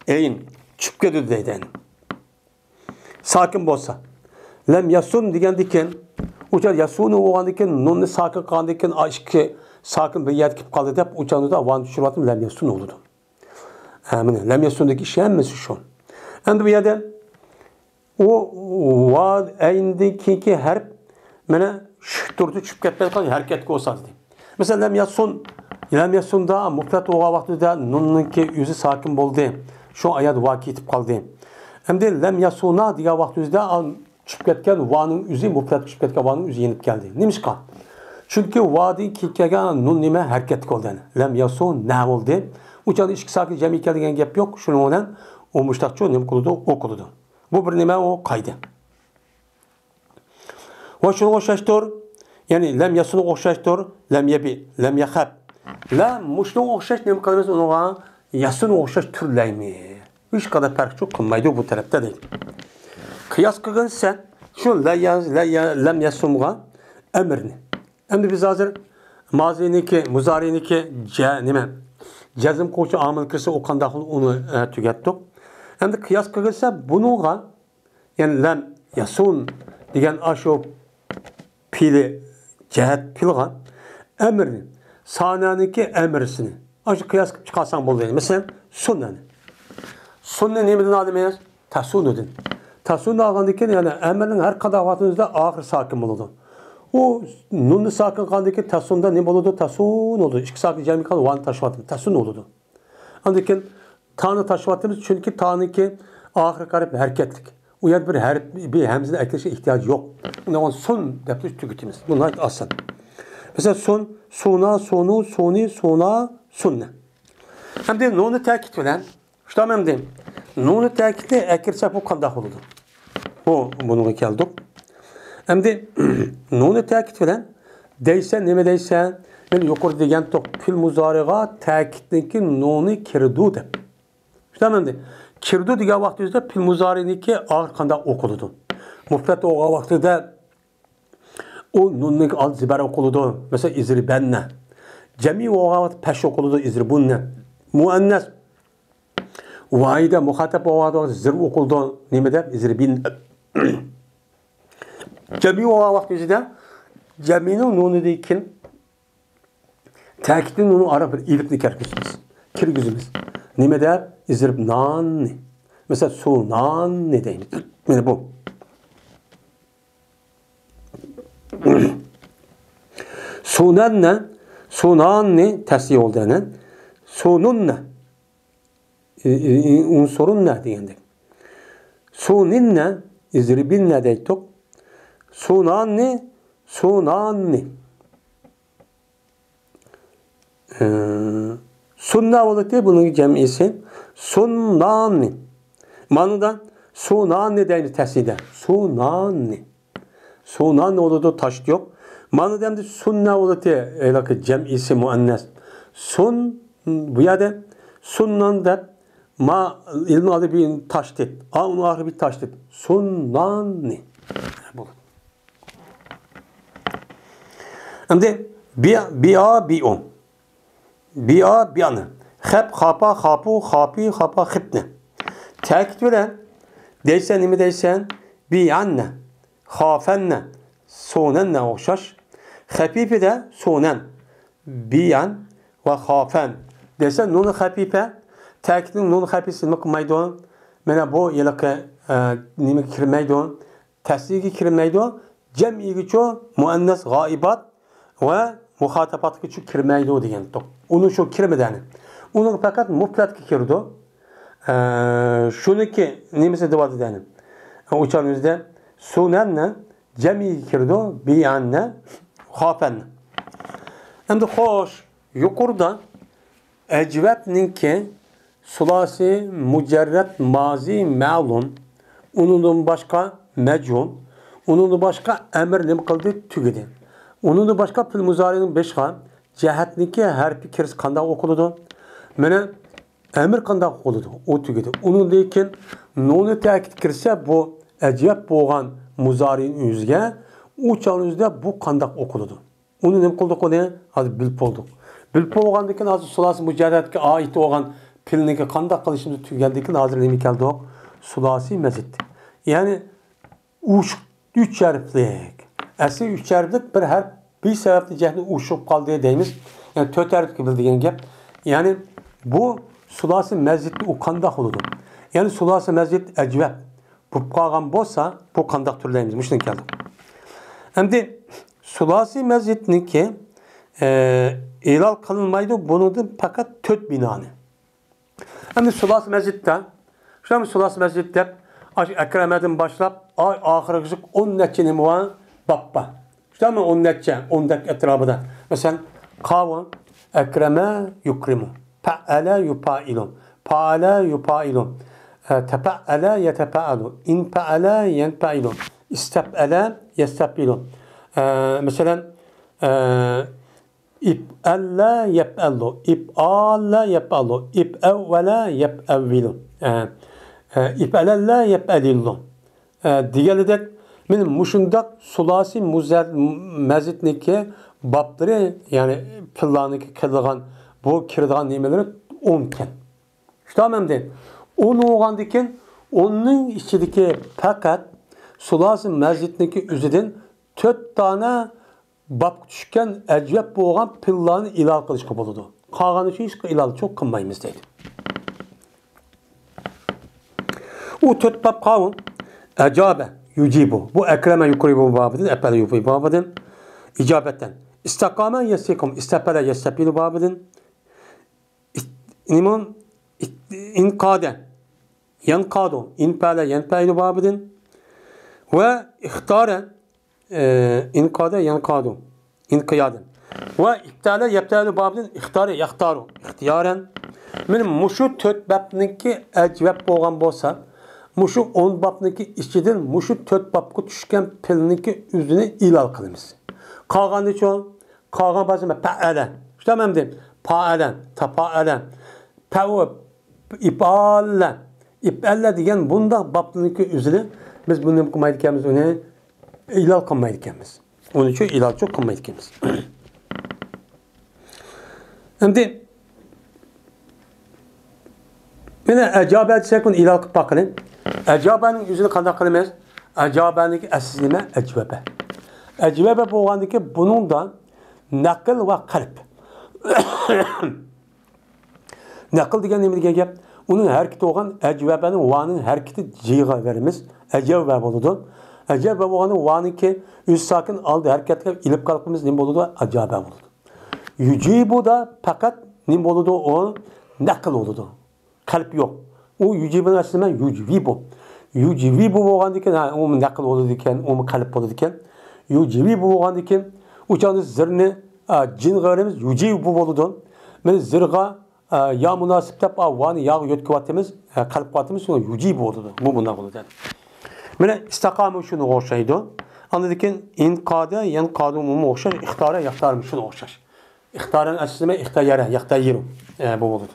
ئەين چۈشۈپ كېتىدۇ دەيدۇ. ساكىن بولسا. لەم ياسۇن دېگەندىن كېيىن، ئۇ چاغ ياسۇنۇ بولغاندىن كېيىن، نۇننى ساكىن قىلغاندىن كېيىن، ئا، ئىككى ساكىن بىر يەردە كېلىپ قالدى دەپ، ئۇ چاغدا ۋانى چۈشۈرۈۋاتىمەن، لەم ياسۇن بولىدۇ. ھە، مانا، لەم ياسۇندىكى ئىش ھەممىسى شۇ. ئەمدى بۇ يەردە ئۇ ۋا ئەيندىن كېيىنكى ھەرپ، مانا، شۇ تۇردا چۈشۈپ كەتمەيدىغان ھەرىكەتكە ئوخشايدۇ. مەسىلەن، لەم ياسۇن، لەم ياسۇندا مۇپرەت بولغان ۋاقتىدا نۇننىڭكى ئۆزى ساكىن بولدى. شۇ ئايەت ۋا كېتىپ قالدى. ئەمدى لەم ياسۇنا دېگەن ۋاقتىمىزدا چۈشۈپ كەتكەن ۋانىڭ ئۆزى، مۇپرەت چۈشۈپ كەتكەن ۋانىڭ ئۆزى يېنىپ كەلدى. نېمىشقا؟ چۈنكى ۋادىن كېيىن كەلگەن نۇن نېمە؟ ھەرىكەتلىك بولدى. يەنى لەم ياسۇ نە بولدى. ئۇ چاغدا ئىككى ساكىن جەمئىي كەلدى دېگەن گەپ يوق. شۇنىڭ بىلەن ئۇ مۇشتاقچۇ نېمە قىلىدۇ؟ ئوقۇلىدۇ. بۇ بىر نېمە؟ ئۇ قايدا. ۋە شۇنىڭغا ئوخشاشتۇر. يەنى لەم ياسۇنغا ئوخشاشتۇر. لەم يەبى، لەم يەخەپ. لە مۇشۇنىڭغا ئوخشاش نېمە قىلىمىز ئۇنىڭغا؟ ياسۇنغا ئوخشاش تۈرلەيمىز. ھېچقانداق پەرق چوق قىلمايدۇ بۇ تەرەپتە دەيدۇ. قىياس قىلغىنىسەن شۇ لە يا-، لە يا-، لەم ياسۇمغا ئەمىرنى. ئەمدى بىز ھازىر مازىنىڭكى، مۇزارىنىڭكى جە-، نېمە؟ جەزم قىلغۇچى ئامىل كىرسە ئۇ قانداق بولىدۇ؟ ئۇنى، ئە، تۈگەتتۇق. ئەمدى قىياس قىلغىنىسەن بۇنىڭغا يەنى لەم ياسۇن دېگەن ئاشۇ پېئىلى جەھەت پېئىلغا ئەمىرنى، سانانىڭكى ئەمىرسىنى ئاشۇ قىياس قىلىپ چىقارساڭ بولدى. مەسىلەن، سۇننەنى. سۇننى نېمىدىن ئالىمىز؟ تەسۇنۇدىن. تەسۇننى ئالغاندىن كېيىن يەنى ئەمىرنىڭ ھەر قانداق ۋاقتىمىزدا ئاخىرى ساكىن بولىدۇ. ئۇ نۇننى ساكىن قىلغاندىن كېيىن تەسۇندا نېمە بولىدۇ؟ تەسۇن بولىدۇ. ئىككى ساكىن جەمئىي قىلغان ۋانى تاشلىۋاتىمىز. تەسۇن بولىدۇ. ئاندىن كېيىن تانى تاشلىۋاتىمىز، چۈنكى تانىڭكى ئاخىرقى ھەرپ ھەرىكەتلىك. ئۇ يەردە بىر ھەرپ، بىر ھەمزىنى ئەكىرىشكە ئېھتىياجى يوق. ئۇنى سۇن دەپ تۈگىتىمىز. بۇ ناھايىتى ئاسان. مەسىلەن، سۇن، سۇنا، سۇنۇ، سۇنى، سۇنا، سۇننى. ئەمدى نۇنى تەكىت بىلەن، شۇنداقمۇ ئەمدى؟ نۇنى تەكىتنى ئەكىرسەك بۇ قانداق بولىدۇ؟ بۇ، بۇنىڭغا كەلدۇق. ئەمدى نۇنى تەكىت بىلەن دەيسەن، نېمە دەيسەن؟ مەن يۇقىرىدا دېگەنتۇق، پېئىل مۇزارىغا تەكىتنىڭكى نۇنى كىرىدۇ دەپ. شۇنداقمۇ ئەمدى؟ كىرىدۇ دېگەن ۋاقتىمىزدا پېئىل مۇزارىنىڭكى ئاخىرى قانداق ئوقۇلىدۇ؟ مۇپرەت بولغان ۋاقتىدا ئۇ نۇننىڭ ئالدى زېبەر ئوقۇلىدۇ. مەسىلەن، ئىزرىبەننە. جەمئىي بولغان ۋاقىت پەش ئوقۇلىدۇ، ئىزرىبۇننە. مۇئەننەس ۋاھىدە مۇخاتەب بولغان ۋاقىت زىر ئوقۇلىدۇ. نېمە دەپ؟ ئىزرىبىن. جەمئىي بولغان ۋاقتىمىزدا جەمئىينىڭ نۇنىدىن كېيىن تەكىتنى نۇننىڭ ئارىغا بىر ئېلىپنى كىرگۈزىمىز. كىرگۈزىمىز. نېمە دەپ؟ ئىزرىب ناننى. مەسىلەن، سۇ ناننى دەيمىز. مانا بۇ. سۇنەننە، سۇناننى تەسىي بولدى يەنە. سۇنۇننە. ئى، ئى، ئى، ئۇنسۇرۇننە دېگەندەك. سۇنىننە، ئىزرىبىننە دەيتتۇق. سۇناننى، سۇناننى. ئى، سۇننا بولاتتى، بۇنىڭ جەمئىسى. سۇنناننى. مانىدا سۇناننى دەيمىز تەسىيدە. سۇناننى. سۇنان بولىدۇ، تاشت يوق. مانا ئەمدى سۇننا بولىدۇ، ھېلىقى جەمئىسى مۇئەننەس. سۇن، بۇ يەردە سۇننان دەپ، ما ئىلمى ئالدى بىر تاشدىد. ئا، ئۇنىڭ ئاخىرى بىر تاشدىد. سۇنناننى. بولىدۇ. ئەمدى بىئا، بىئا، بىئۇ. بىئا، بىئانى. خەپ، خاپا، خاپۇ، خاپى، خاپا، خىپنى. تەكىت بىلەن دەيسەن، نېمە دەيسەن؟ بىئاننە. خافەننە. سونەننە ئوخشاش. خەپىپىدە سونەن. بىئان ۋە خافەن. دەيسەن، نۇنى خەپىپە. تەكىتنىڭ نۇنى خەپىپىسى نېمە قىلمايدۇ؟ مانا بۇ ھېلىقى، ئە، نېمىگە كىرمەيدۇ؟ تەسىيگە كىرمەيدۇ. جەمئىيگىچۇ مۇئەننەس غائىبات ۋە مۇخاتاپاتقىچۇ كىرمەيدۇ دېگەنتۇق. ئۇنى شۇ كىرمىدى، يەنى. ئۇنىڭ پەقەت مۇپرەتكە كىرىدۇ. ئە، شۇنىڭكى نېمىسى دەۋاتىدۇ، يەنى. ئۇچان ئۆزىدە سۇنەننى جەمئىگە كىرىدۇ، بىئەننى، خافەننى. ئەمدى خوش، يۇقىرىدا ئەجۋەبنىڭكى سۇلاسى مۇجەررەت مازى مەلۇم، ئۇنىڭدىن باشقا مەجھۇل، ئۇنىڭدىن باشقا ئەمىر نېمە قىلدى؟ تۈگىدى. ئۇنىڭدىن باشقا پېئىل مۇزارىنىڭ بېشىغا جەھەتنىڭكى ھەرپى كىرسە قانداق ئوقۇلىدۇ؟ مانا ئەمىر قانداق ئوقۇلىدۇ؟ ئۇ تۈگىدى. ئۇنىڭدىن كېيىن نۇنى تەكىد كىرسە، بۇ ئەجۋەب بولغان مۇزارىنىڭ ئۆزىگە، ئۇ چاغنىڭ ئۆزىدە بۇ قانداق ئوقۇلىدۇ؟ ئۇنى نېمە قىلدۇق ئۇنى؟ ھازىر بىلىپ بولدۇق. بىلىپ بولغاندىن كېيىن ھازىر سۇلاسى مۇجەررەتكە ئائىت بولغان پېئىلنىڭكى قانداق قىلىشىمىزنى تۈگەندىن كېيىن ھازىر نېمە كەلدۇق؟ سۇلاسى مەزىد. يەنى ئۇيۇشۇق ئۈچ ھەرپلىك. ئەسلى ئۈچ ھەرپلىك، بىر ھەرپ بىر سەۋەبتىن جەھەتتىن ئۇيۇشۇپ قالدى دەيمىز. يەنى تۆت ھەرپلىك بىل دېگەن گەپ. يەنى بۇ سۇلاسى مەزىد ئۇ قانداق بولىدۇ؟ يەنى سۇلاسى مەزىد ئەجۋەب بولۇپ قالغان بولسا، بۇ قانداق تۈرلەيمىز؟ مۇشۇنى كەلدۇق. ئەمدى سۇلاسى مەزىدنىڭكى، ئە، ئېلان قىلىنمايدۇ، بۇنىڭدىن پەقەت تۆت بىنانى. ئەمدى سۇلاسى مەزىدتە، شۇ سۇلاسى مەزىد دەپ، ئاشۇ ئەكرەمەدىن باشلاپ، ئاي ئاخىرىغىچە ئون نەچچە نېمە بار؟ باب بار. شۇنداقمۇ؟ ئون نەچچە، ئون دەك ئەتراپىدا. مەسىلەن، قاۋۇ، ئەكرەمە يۇكرىمۇ، پەئەلە يۇپائىلۇ، پائەلە يۇپائىلۇ، ئە، تەپەئەلە يەتەپەئەلۇ، ئىنپەئەلە يەنپەئىلۇ، ئىستەپئەلە يەستەپئىلۇ. ئە، مەسىلەن، ئە، ئىپئەللە يەپئەللۇ، ئىپئاللە يەپئەللۇ، ئىپئەۋۋەلە يەپئەۋۋىلۇ. ئە، ئە، ئىپئەلەللە يەپئەلىللۇ. ئە، دېگەنلىدەك، مانا مۇشۇنداق سۇلاسى مۇزەر-، مەزىدنىڭكى بابلىرى، يەنى پېئىللارنىڭكى كىرىدىغان، بۇ كىرىدىغان نېمىلىرى ئون ئىكەن. شۇنداق ئەمدى ئون بولغاندىن كېيىن، ئوننىڭ ئىچىدىكى پەقەت سۇلاسى مەزىدنىڭكى ئۆزىدىن تۆت دانە بابقا چۈشكەن ئەجۋەب بولغان پېئىللارنى ئېلان قىلىشقا بولىدۇ. قالغان ئۈچۈن ھېچقانداق ئېلان چوق قىلمايمىز دەيدۇ. ئۇ تۆت باب قاۋۇ. ئەجابە يۇجىبۇ. بۇ ئەكرەمە يۇكرىمۇ بابىدىن، ئەپئەلە يۇفئىلۇ بابىدىن. ئىجابەتەن. ئىستەقامە يەستەقىمۇ. ئىستەپئەلە يەستەپئىلۇ بابىدىن. ئىت-، نېمە؟ ئىت-، ئىنقادە يەنقادۇ. ئىنپەئەلە يەنپەئىلۇ بابىدىن. ۋە ئىختارە، ئى، ئىنقادە يەنقادۇ. ئىنقىيادەن. ۋە ئىپتەئەلە يەپتەئىلۇ بابىدىن. ئىختارە يەختارۇ. ئىختىيارەن. مانا مۇشۇ تۆت بابنىڭكى ئەجۋەب بولغان بولسا، مۇشۇ ئون بابنىڭكى ئىچىدىن مۇشۇ تۆت بابقا چۈشكەن پېئىلنىڭكى ئۆزىنى ئېلان قىلىمىز. قالغاننىچۇ؟ قالغان بارسا پەئەلە. شۇنداقمۇ ئەمدى؟ پائەلە، تاپائەلە، پەئۇ، ئىپئالە، ئىپئەلە دېگەن بۇنداق بابلىرىنىڭكى ئۆزىنى بىز بۇنى نېمە قىلمايدىكەنمىز، ئۇنى ئېلان قىلمايدىكەنمىز. ئۇنى شۇ ئېلانچۇ قىلمايدىكەنمىز. ئەمدى مانا ئەجابە دېسەك، بۇنى ئېلان قىلىپ باققىلى. ئەجابەنىڭ ئۆزىنى قانداق قىلىمىز؟ ئەجابەنىڭكى ئەسلى نېمە؟ ئەجۋەبە. ئەجۋەبە بولغاندىكى بۇنىڭدا نەقىل ۋە قەلب. نەقىل دېگەن نېمە دېگەن گەپ؟ ئۇنىڭ ھەرىكىتى بولغان ئەجۋەبەنىڭ ۋانىڭ ھەرىكىتى جىغا بېرىمىز. ئەجەۋۋە بولىدۇ. ئەجەۋۋە بولغاندا ۋانىڭكى ئۆزى ساكىن، ئالدى ھەرىكەتلىك ئېلىپ قالغىنىمىز نېمە بولىدۇ؟ ئەجابە بولىدۇ. يۇجىبۇدا پەقەت نېمە بولىدۇ؟ ئۇ نەقىل بولىدۇ. قەلب يوق. ئۇ يۇجىبۇنىڭ ئەسلى نېمە؟ يۇجۋىبۇ. يۇجۋىبۇ بولغاندىكىن، ھە، ئۇمۇ نەقىل بولىدىكەن، ئۇمۇ قەلب بولىدىكەن. يۇجۋىبۇ بولغاندىكىن، ئۇ چاغدا زىرنى، ئا، جىمغا بېرىمىز، يۇجىبۇ بولىدۇ. مانا زىرغا، ئا، يا مۇناسىپ دەپ، ئا، ۋانى ياغا يۆتكىۋاتىمىز، ئا، قەلب قىلىۋاتىمىز، شۇڭا يۇجىبۇ بولىدۇ. بۇ بۇنداق بولىدۇ. مانا ئىستەقامە شۇنىڭغا ئوخشايدۇ. ئاندىن كېيىن ئىنقادە، يەنقادۇمۇ ئوخشاش، ئىختارە، يەختارمۇ شۇنىڭغا ئوخشاش. ئىختارەن ئەسلىمە ئىختەيەرە، يەختەيىرۇ. ئە، بۇ بولىدۇ.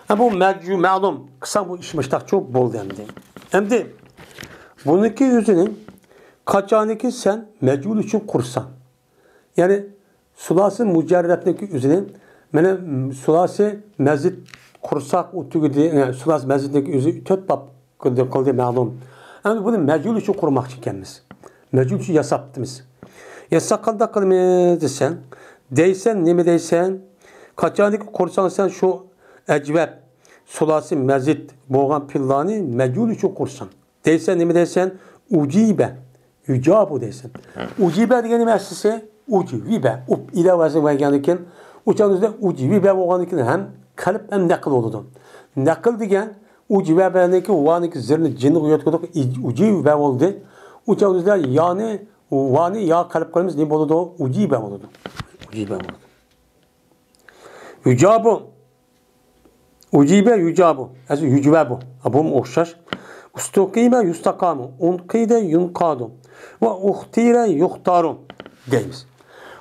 ئە، بۇ مەجۇ مەلۇم قىلساڭ، بۇ ئىش مۇشتاقچۇ بولدى ئەمدى. ئەمدى بۇنىڭكى ئۆزىنى قاچانكى سەن مەجۇل ئۈچۈن قۇرساڭ، يەنى سۇلاسى مۇجەررەتنىڭكى ئۆزىنى، مانا، سۇلاسى مەزىد قۇرساق، ئۇ تۈگىدى، ئە، سۇلاسى مەزىدنىڭكى ئۆزى تۆت باب قىلدى، قىلدى مەلۇم. ئەمدى بۇنى مەجھۇل ئۈچۈن قۇرماقچى ئىكەنمىز. مەجھۇل ئۈچۈن ياساپتىمىز. ياساق قانداق قىلىمىز دېسەڭ، دەيسەن، نېمە دەيسەن؟ قاچانكى قۇرساڭ سەن شۇ ئەجۋەب سۇلاسى مەزىد بولغان پېئىللارنى مەجھۇل ئۈچۈن قۇرساڭ. دەيسەن، نېمە دەيسەن؟ ئۇجىبە. يۇجابۇ دەيسەن. ئۇجىبە دېگەن نېمە ئەسلىسى؟ ئۇجۋىبە. ئۇپ ئىلە ۋەزنى بەرگەندىن كېيىن، ئۇچان ئۆزىدە ئۇجۋىبە بولغاندىن كېيىن ھەم قەلب ھەم نەقىل بولىدۇ. نەقىل دېگەن ئۇجۋەبەنىڭكى ۋانىڭكى زىرنى جىنغا يۆتكىدۇق، ئۇجۋىبە بولدى. ئۇ چاغدا يانى، ۋانى يا قەلب قىلىمىز، نېمە بولىدۇ؟ ئۇجىبە بولىدۇ. ئۇجىبە بولىدۇ. يۇجابۇ. ئۇجىبە، يۇجابۇ. ئەسلى يۇجۋەبۇ. ھە، بۇمۇ ئوخشاش. ئۇستۇقىمە، يۇستاقامۇ. ئۇنقىدە، يۇنقادۇ. ۋە ئۇختىرە، يۇختارۇ دەيمىز.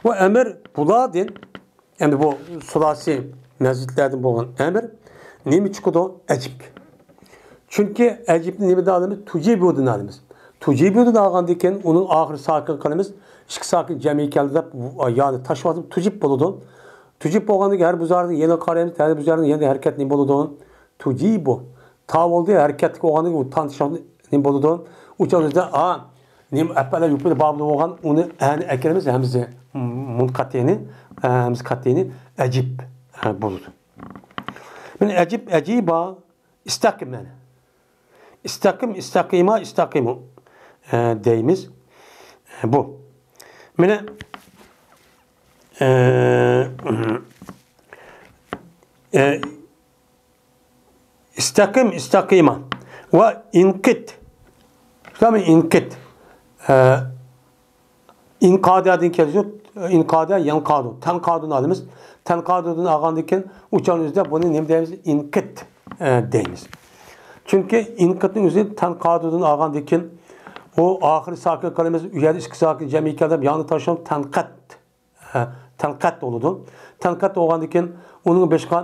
ۋە ئەمىر بۇلاردىن، ئەمدى بۇ سۇلاسى مەزىدلەردىن بولغان ئەمىر نېمە چىقىدۇ؟ ئەجىب. چۈنكى ئەجىبنى نېمىدىن ئالىمىز؟ تۇجىبۇدىن ئالىمىز. تۇجىبۇدىن ئالغاندىن كېيىن ئۇنىڭ ئاخىرى ساكىن قىلىمىز. ئىككى ساكىن جەمئىي كەلدى دەپ، يانى تاشلىۋاتىمىز، تۇجىب بولىدۇ. تۇجىب بولغاندىن كېيىن ھەر بۇ زارنىڭ يەنە قارايمىز، ھەر بۇ زارنىڭ يەنە ھەرىكەت نېمە بولىدۇ؟ تۇجىبۇ. تا بولدى، ھەرىكەتلىك بولغاندىن كېيىن ئۇ تان تاشلاپ نېمە بولىدۇ؟ ئۇ چاغدا، ئا، نېمە، ئەپئەلە يۇپىلى بابىدا بولغان ئۇنى ئەنى ئەكىرىمىز، ھەمزە مۇنقەتىنى، ھەمزە قەتئىنى ئەجىب، ھە، بولىدۇ. مانا ئەجىب، ئەجىبا، ئىستەقىم مەنە. ئىستەقىم، ئىستەقىما، ئىستەقىمۇ، ئە، دەيمىز. ئە، بۇ. مانا، ئە، ئە، ئىستەقىم، ئىستەقىما. ۋە ئىنقىت. شۇنداقمۇ ئىنقىت؟ ئە، ئىنقادەدىن كېلىدۇ. ئىنقادە، يەنقادۇ. تەنقادۇنى ئالىمىز. تەنقادۇدىن ئالغاندىن كېيىن ئۇچان ئۆزىدە بۇنى نېمە دەيمىز؟ ئىنقىت، ئە، دەيمىز. چۈنكى ئىنقىتنىڭ ئۆزى تەنقادۇدىن ئالغاندىن كېيىن ئۇ ئاخىرى ساكىن قىلىمىز. ئۇ يەردە ئىككى ساكىن جەمئىي كەلدى، يانى تاشلاپ تەنقەت. ھە، تەنقەت بولىدۇ. تەنقەت بولغاندىن كېيىن ئۇنىڭ بېشىغا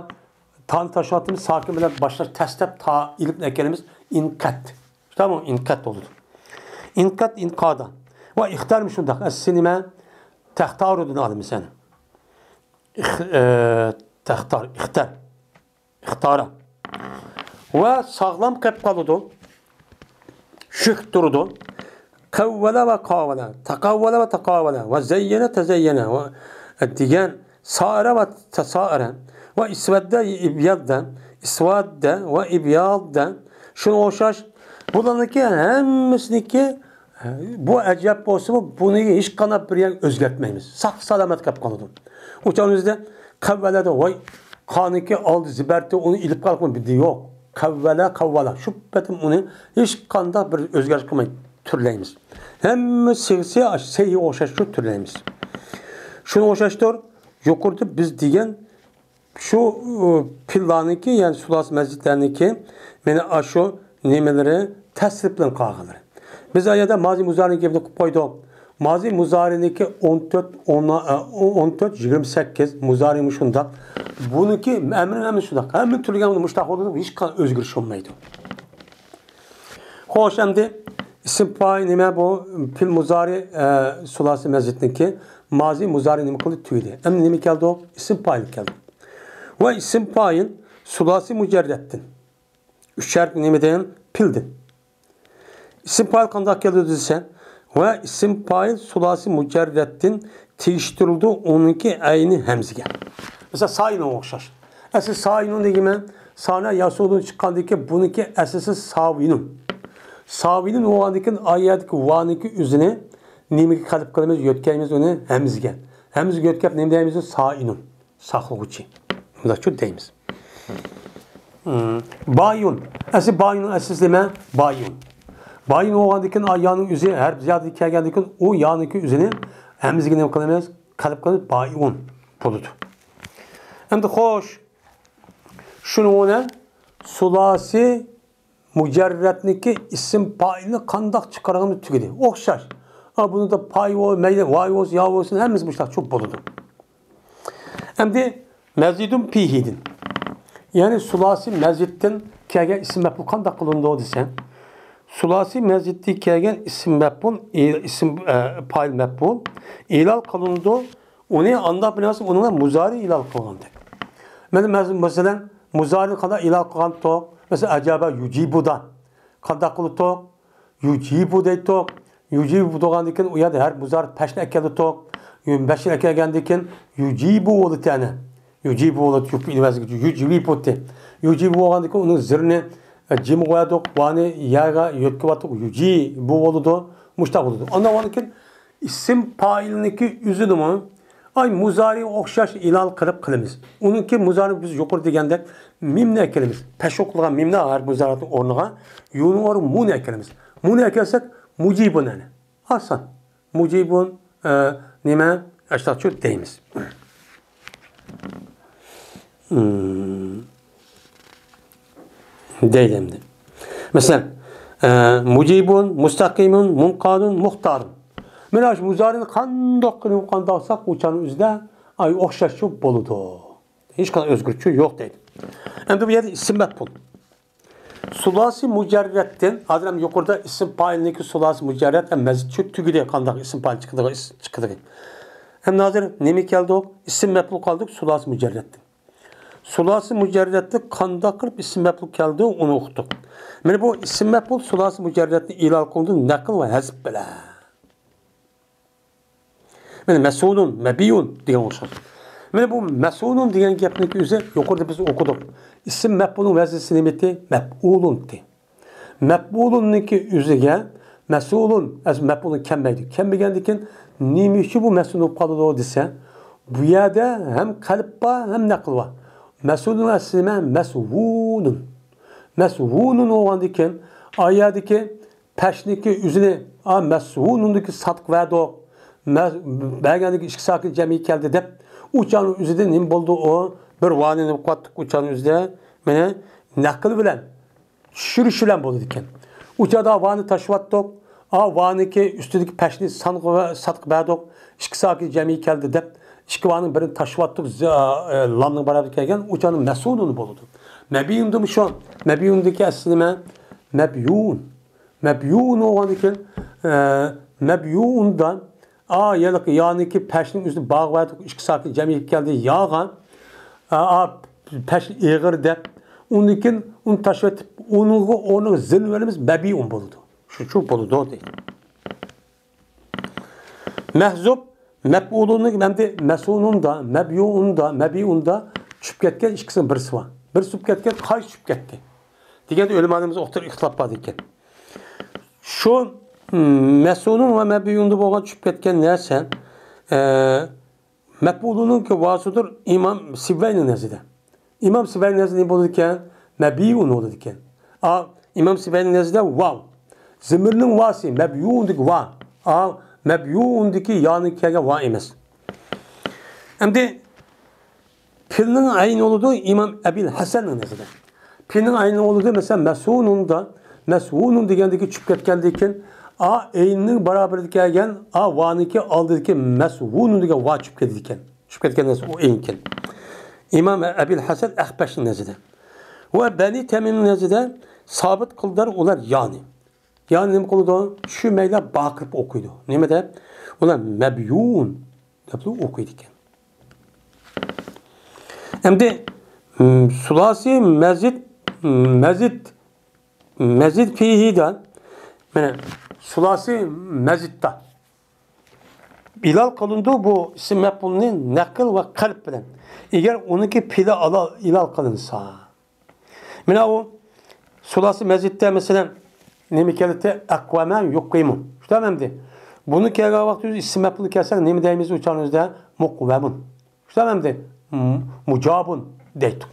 تانى تاشلىۋاتىمىز، ساكىن بىلەن باشلاش تەس دەپ تا ئېلىپنى ئەكەلىمىز. ئىنقەت. شۇنداقمۇ؟ ئىنقەت بولىدۇ. ئىنقەت، ئىنقادا. ۋە ئىختارمۇ شۇنداق. ئەسلى نېمە؟ تەختارۇدىن ئالىمىز يەنە. ئىخ-، ئە، تەختار، ئىختار. ئىختارا. ۋە ساغلام قېلىپ قالىدۇ. شۈك تۇرىدۇ. قەۋۋەلە ۋە قاۋەلە. تەقەۋۋەلە ۋە تەقاۋەلە. ۋە زەييەنە تەزەييەنە. ۋە دېگەن. سائىرە ۋە تەسائىرە. ۋە ئىسۋەددە، ئىبيەددە. ئىسۋەددە ۋە ئىبياددە. شۇنىڭغا ئوخشاش. بۇلارنىڭكى ھەممىسىنىڭكى بۇ ئەجەب بولسىمۇ، بۇنى ھېچقانداق بىر يەرگە ئۆزگەرتمەيمىز. ساق سالامەت قېلىپ قالىدۇ. ئۇ چاغنىڭ ئۆزىدە قەۋۋەلەدە، ۋاي، قانىكى ئالدى زىبەرتى ئۇنى ئېلىپ قالغان بىدى يوق. قەۋۋەلە، قەۋۋەلە. شۇ پېتىم ئۇنى ھېچقانداق بىر ئۆزگەرتىش قىلماي تۈرلەيمىز. ھەممە سىغىسى سەيگە ئوخشاش تۈرلەيمىز. شۇنىڭغا ئوخشاشتۇر، يۇقىرىدا بىز دېگەن شۇ، ئۇ، پىللارنىڭكى، يەنى سۇلاسى مەزىدلەرنىڭكى مانا ئاشۇ نېمىلىرى تەسرىپلىنىپ قالغانلىرى. بىز ئايەردە مازى مۇزارىنىڭ گېپىنى قىلىپ قويدۇق. مازى مۇزارىنىڭكى ئون تۆت، ئون، ئە، ئون تۆت، يىگىرمە سەككىز، مۇزارىمۇ شۇنداق. بۇنىڭكى ئەمرى ھەممە شۇنداق. ھەممە تۈرلىگەن مۇشۇنداق بولىدۇ، ھېچقانداق ئۆزگىرىش بولمايدۇ. خوش، ئەمدى ئىسىم پائىل نېمە بۇ؟ پىل مۇزارى، ئە، سۇلاسى مەزىدنىڭكى مازى مۇزارى نېمە قىلدى؟ تۈگىدى. ئەمدى نېمە كەلدى؟ ئىسىم پائىل كەلدى. ۋە ئىسىم پائىل سۇلاسى مۇجەررەتتىن. ئۈچ ھەرپ نېمىدىن؟ پىلدىن. ئىسىم پائىل قانداق كەلدى دېسە، ۋە ئىسىم پائىل سۇلاسى مۇجەررەتتىن تېگىشتۈرۈلىدۇ، ئۇنىڭكى ئەينى ھەمزىگە. مەسىلەن، سايىنۇنغا ئوخشاش. ئەسلى سايىنۇن دېگەن مەن، سانە ياسۇدىن چىققاندىن كېيىن بۇنىڭكى ئەسلىسى ساۋىنۇن. ساۋىنۇن بولغاندىن كېيىن، ئا يەردىكى ۋانىڭكى ئۆزىنى نېمىگە قەلب قىلىمىز؟ يۆتكەيمىز ئۇنى ھەمزىگە. ھەمزىگە يۆتكەپ نېمە دەيمىز؟ سائىنۇن. ساقلىغۇچى. مۇنداقچۇ دەيمىز. مم. بايۇن. ئەسلى بايۇننىڭ ئەسلىسى نېمە؟ بايۇن. بايۇن بولغاندىن كېيىن، ئا، يانىڭ ئۆزى ھەرپ زىيادىتى كەلگەندىن كېيىن، ئۇ يانىڭكى ئۆزىنى ھەمزىگە نېمە قىلىمىز؟ قەلب قىلىپ بايۇن بولىدۇ. ئەمدى خوش، شۇنىڭ بىلەن سۇلاسى مۇجەررەتنىكى ئىسىم پائىلنى قانداق چىقارغىنىمىز تۈگىدى. ئوخشاش. ئا، بۇنىڭدا پاي بول-، مەيلى ۋاي بولسۇن، يا بولسۇن، ھەممىسى مۇشۇنداق چوپ بولىدۇ. ئەمدى مەزىدۇن پىھىدىن. يەنى سۇلاسى مەزىدتىن كەلگەن ئىسىم مەپئۇل قانداق قىلىنىدۇ دېسە، سۇلاسى مەزىدتىن كەلگەن ئىسىم مەپئۇل، ئى-، ئىسىم، ئە، پائىل مەپئۇل ئېلان قىلىنىدۇ. ئۇنى ئانداق بىلەرسىز، ئۇنىڭ مۇزارى ئېلان قىلغاندەك. مانا مەز-، مەسىلەن، مۇزارىنى قانداق ئېلان قىلغانتۇق؟ مەسىلەن، ئەجابە يۇجىبۇدا. قانداق قىلىتۇق؟ يۇجىبۇ دەيتتۇق. يۇجىبۇ دېگەندىن كېيىن ئۇ يەردە ھەرپ مۇزارى پەشنى ئەكەلدۇق. يۇ-، پەشنى ئەكەلگەندىن كېيىن يۇجىبۇ بولىدۇ يەنە. يۇجىبۇ بولىدۇ، يۇجىبۇ بولىدۇ. يۇجىبۇ بولغاندىن كېيىن ئۇنىڭ زىرنى، ئە، جىمغا قوياتتۇق، ۋانى يەگە يۆتكىۋاتتۇق. يۇجىبۇ بولىدۇ. مۇشۇنداق بولىدۇ. ئاندىن كېيىن ئىسىم پائىلنىڭكى ئۆزىنىمۇ، ئاي، مۇزارىغا ئوخشاش ئېلان قىلىپ قىلىمىز. ئۇنىڭكى مۇزارى بىز يۇقىرىدا دېگەندەك مىمنى ئەكىلىمىز. پەشۇ قىلغان مىمنى ھەرپ مۇزارىنىڭ ئورنىغا يۇنىڭ ئورنىغا مۇنى ئەكىلىمىز. مۇنى ئەكەلسەك، مۇجىبۇن ئەنە. ئاسان. مۇجىبۇن، ئە، نېمە؟ ئاشۇنداقچۇ دەيمىز. مم. دەيلى ئەمدى. مەسىلەن، ئە، مۇجىبۇن، مۇستەقىمۇن، مۇنقادۇن، مۇختارۇن. مانا شۇ مۇزارىنى قانداق قىلىپ قانداق قىلساق، ئۇ چاغنىڭ ئۆزىدە ئاي ئوخشاشچۇ بولىدۇ. ھېچقانداق ئۆزگىرىشچۇ يوق دەيدۇ. ئەمدى بۇ يەردە ئىسىم مەپئۇل. سۇلاسى مۇجەررەتتىن، ھازىر ھەم يۇقىرىدا ئىسىم پائىلنىڭكى سۇلاسى مۇجەررەت ھەم مەزىد شۇ تۈگىدى، قانداق ئىسىم پائىل چىقىدىغان ئىس-، چىقىدىغان. ھەم ھازىر نېمە كەلدۇق؟ ئىسىم مەپئۇل قالدۇق، سۇلاسى مۇجەررەتتىن. سۇلاسى مۇجەررەتتە قانداق قىلىپ ئىسىم مەپئۇل كەلدى، ئۇنى ئۇقتۇق. مانا بۇ ئىسىم مەپئۇل سۇلاسى مۇجەررەتنى ئىلال قىلدى نەقىل ۋە ھەزپ بىلەن. مانا مەسئۇلۇن، مەبىئۇن دېگەن ئوخشاش. مانا بۇ مەسئۇلۇن دېگەن گەپنىڭ ئۆزى يۇقىرىدا بىز ئوقۇدۇق. ئىسىم مەپئۇلنىڭ ۋەزنىسى نېمىتى؟ مەپئۇلۇنتى. مەپئۇلۇننىڭكى ئۆزىگە مەسئۇلۇن، ئەس-، مەپئۇلۇن كەلمەيدۇ. كەلمىگەندىكىن نېمە ئۈچۈن بۇ مەسئۇلۇن بولۇپ قالىدۇ دېسە، بۇ يەردە ھەم قەلب بار، ھەم نەقىل بار. مەسئۇلۇن ئەسلى نېمە؟ مەسئۇلۇن. مەسئۇلۇن بولغاندىكىن، ئا يەردىكى پەشنىكى ئۆزىنى، ئا، مەسئۇلۇندىكى سادىق بەردۇق. مە-، بەرگەندىكى ئىككى ساكىن جەمئىي كەلدى دەپ، ئۇ چاغنىڭ ئۆزىدە نېمە بولدى ئۇ؟ بىر ۋانى نېمە قىلىۋاتتۇق ئۇ چاغنىڭ ئۆزىدە؟ مانا نەقىل بىلەن، چۈشۈرۈش بىلەن بولىدىكەن. ئۇ چاغدا ۋانى تاشلىۋاتتۇق. ئا، ۋانىكى ئۈستىدىكى پەشنى سانغا، سادىق بەردۇق. ئىككى ساكىن جەمئىي كەلدى دەپ، ئىككى ۋانىڭ بىرىنى تاشلىۋاتتۇق. ز-، ئا، ئە، لامنىڭ باراۋىرى كەلگەن، ئۇ چاغنىڭ مەسئۇلۇن بولىدۇ. مەبىئۇندىمۇ شۇ. مەبىئۇندىكى ئەسلى نېمە؟ مەبيۇن. مەبيۇن بولغاندىكىن، ئە، مەبيۇندا، ئا، يەنى يانىكى پەشنىڭ ئۆزىنى باغ ۋە ئىككى ساكىن جەمئىيەت كەلدى، ياغا، ئا، ئا، پەش ئېغىر دەپ، ئۇندىن كېيىن ئۇنى تاشلىۋېتىپ، ئۇنىڭغا ئورنىغا زىن بېرىمىز، مەبيۇن بولىدۇ. شۇچۇ بولىدۇ دەيدۇ. مەھزۇب، مەپئۇلۇننىڭ ئەمدى مەسئۇلۇندا، مەبيۇئۇندا، مەبيۇئۇندا چۈشۈپ كەتكەن ئىككىسىنىڭ بىرسى بار. بىرسى چۈشۈپ كەتكەن، قايسى چۈشۈپ كەتتى دېگەندە ئۆلىمالىرىمىز ئوتتۇرا ئىختىلاپ بار ئىكەن. شۇ، م، مەسئۇلۇن ۋە مەبيۇئۇندا بولغان چۈشۈپ كەتكەن نەرسە، ئە، مەپئۇلۇنىڭكى ۋاسىدۇر ئىمام سىبۋەينىڭ نەزىرىدە. ئىمام سىبۋەينىڭ نەزىرىدە نېمە بولىدىكەن؟ مەبيۇئۇن بولىدىكەن. ئا، ئىمام سىبۋەينىڭ نەزىرىدە ۋاۋ. زىمىرنىڭ ۋاسى، مەبيۇئۇندىكى ۋا. ئا، مەبيۇئۇندىكى يانى كەلگەن ۋا ئەمەس. ئەمدى پېئىلنىڭ ئەينى بولىدۇ ئىمام ئەبىل ھەسەننىڭ نەزىرىدە. پېئىلنىڭ ئەينى بولىدۇ، مەسىلەن، مەسئۇلۇندا، مەسئۇلۇن دېگەندىكى چۈشۈپ كەتكەندىن كېيىن، ئا، ئەيننىڭ باراۋىرىدە كەلگەن، ئا، ۋانىڭكى ئالدىدىكى مەسئۇلۇن دېگەن ۋا چۈشۈپ كېتىدىكەن. چۈشۈپ كەتكەن نەرسە ئۇ ئەينكەن. ئىمام ئەبىل ھەسەن ئەخپەشنىڭ نەزىرىدە. ۋە بەنى تەمىمنىڭ نەزىرىدە سابىت قىلدىلار ئۇلار يانى. يانى نېمە قىلىدۇ؟ چۈشۈرمەيلا باقىرىپ ئوقۇيدۇ. نېمە دەپ؟ ئۇلار مەبيۇن دەپلا ئوقۇيدىكەن. ئەمدى، م، سۇلاسى مەزىد، م، مەزىد، مەزىد فىھىدا، مانا، سۇلاسى مەزىددا ئىلال قىلىنىدۇ بۇ ئىسىم مەپئۇلنى نەقىل ۋە قەلب بىلەن. ئەگەر ئۇنىڭكى پېئىلى ئالا-، ئىلال قىلىنسا. مانا ئۇ سۇلاسى مەزىدتە، مەسىلەن، نېمە كەلدى؟ ئەقۋەمە يۇقىمۇ. شۇنداق ئەمدى. بۇنى كەلگەن ۋاقىتتا ئۆزى ئىسىم مەپئۇل كەلسەك، نېمە دەيمىز ئۇ چاغنىڭ ئۆزىدە؟ مۇقۋەمۇن. شۇنداق ئەمدى. م-، مۇجابۇن دەيتتۇق.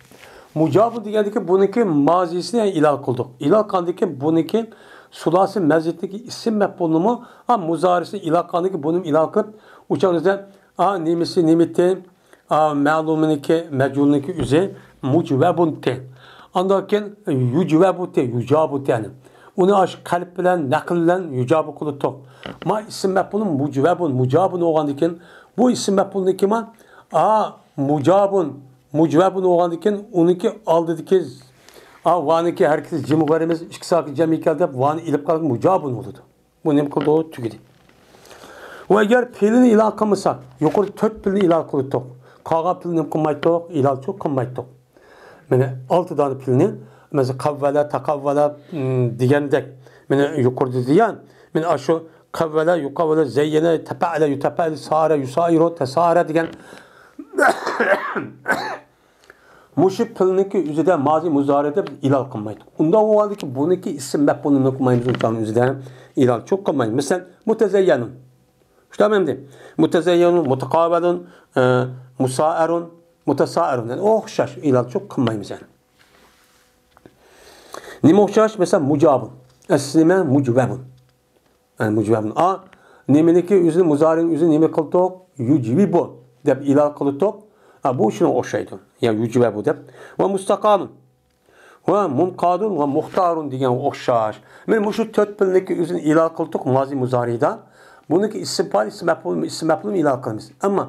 مۇجابۇن دېگەندىكى بۇنىڭكى مازىسىنى ئىلال قىلدۇق. ئىلال قىلغاندىكى بۇنىڭكى سۇلاسى مەزىدتىكى ئىسىم مەپئۇلنىمۇ، ئا، مۇزارىسىنى ئىلال قىلغاندىكى بۇنى ئىلال قىلىپ، ئۇ چاغنىڭ ئۆزىدە، ئا، نېمىسى، نېمىتى، ئا، مەلۇمىنىڭكى، مەجھۇلنىڭكى ئۆزى مۇجۋەبۇنتى. ئاندىن كېيىن يۇجۋەبۇتى، يۇجابۇتى، يەنى. ئۇنى ئاشۇ قەلب بىلەن، نەقىل بىلەن يۇجابۇ قىلىتتۇق. ما ئىسىم مەپئۇلى مۇجۋەبۇن، مۇجابۇن بولغاندىن كېيىن، بۇ ئىسىم مەپئۇلنىڭكى ما، ئا، مۇجابۇن، مۇجۋەبۇن بولغاندىن كېيىن، ئۇنىڭكى ئالدىدىكى، ئا، ۋانىڭكى ھەرىكىتى جىمغا بېرىمىز، ئىككى ساكىن جەمئىي كەلدى دەپ، ۋانى ئېلىپ قالغان مۇجابۇن بولىدۇ. بۇ نېمە قىلدى؟ تۈگىدى. ۋە ئەگەر پېئىلىنى ئىلال قىلمىساق، يۇقىرى تۆت پېئىلنى ئىلال قىلدۇق. قالغان پېئىلنى نېمە قىلمايتتۇق؟ ئىلالچۇ قىلمايتتۇق. مانا ئالتە دانە پېئىلنى، مەسىلەن، قەۋۋەلە، تەقەۋۋەلە، م، دېگەندەك، مانا يۇقىرىدا دېگەن، مانا ئاشۇ قەۋۋەلە، يۇقەۋۋەلە، زەييەنە، تەپەئەلە، يۇتەپەئەلۇ، سارە، يۇسائىرۇ، تەسارە دېگەن مۇشۇ پېئىلنىڭكى ئۆزىدە مازى مۇزارىدە بىز ئىلال قىلمايتتۇق. ئۇنداق بولغاندىكى بۇنىڭكى ئىسىم مەپئۇلنى نېمە قىلمايمىز؟ ئۇ چاغنىڭ ئۆزىدە ئىلالچۇ قىلمايمىز. مەسىلەن، مۇتەزەييەنۇن. شۇنداقمۇ ئەمدى؟ مۇتەزەييەنۇن، مۇتەقابەلۇن، ئە، مۇسائەرۇن، مۇتەسائەرۇن. يەنى ئوخشاش، ئىلالچۇ قىلمايمىز يەنى. نېمە ئوخشاش؟ مەسىلەن، مۇجابۇن. ئەسلى نېمە؟ مۇجۋەبۇن. يەنى مۇجۋەبۇن. ئا، نېمىنىكى ئۆزىنى، مۇزارىنىڭ ئۆزىنى نېمە قىلدۇق؟ يۇجىۋىبۇ دەپ ئېلان قىلدۇق. ھە، بۇ شۇنىڭغا ئوخشايدۇ. يا يۇجىۋەبۇ دەپ. ۋە مۇستەقالۇن. ۋە مۇنقادۇن ۋە مۇختارۇن دېگەنگە ئوخشاش. مانا مۇشۇ تۆت پېئىلنىڭكى ئۆزىنى ئېلان قىلدۇق مازى مۇزارىدا. بۇنىڭكى ئىسىم پائىل، ئىسىم مەپئۇل، ئىسىم مەپئۇلنى ئېلان قىلىمىز. ئەمما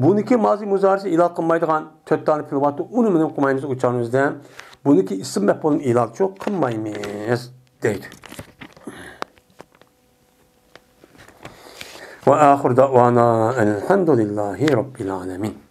بۇنىڭكى مازى مۇزارىسى ئېلان قىلمايدىغان تۆت دانە پېئىل بارتۇ، ئۇنى مېنىڭ قىلمايمىز ئۇ چاغىمىزدا. بۇنىڭكى ئىسىم مەپئۇلنى ئېلانچۇ قىلمايمىز دەيدۇ. ۋە ئاخىر دەۋانا ئەلھەمدۇلىللاھى رەببىل ئالەمىن.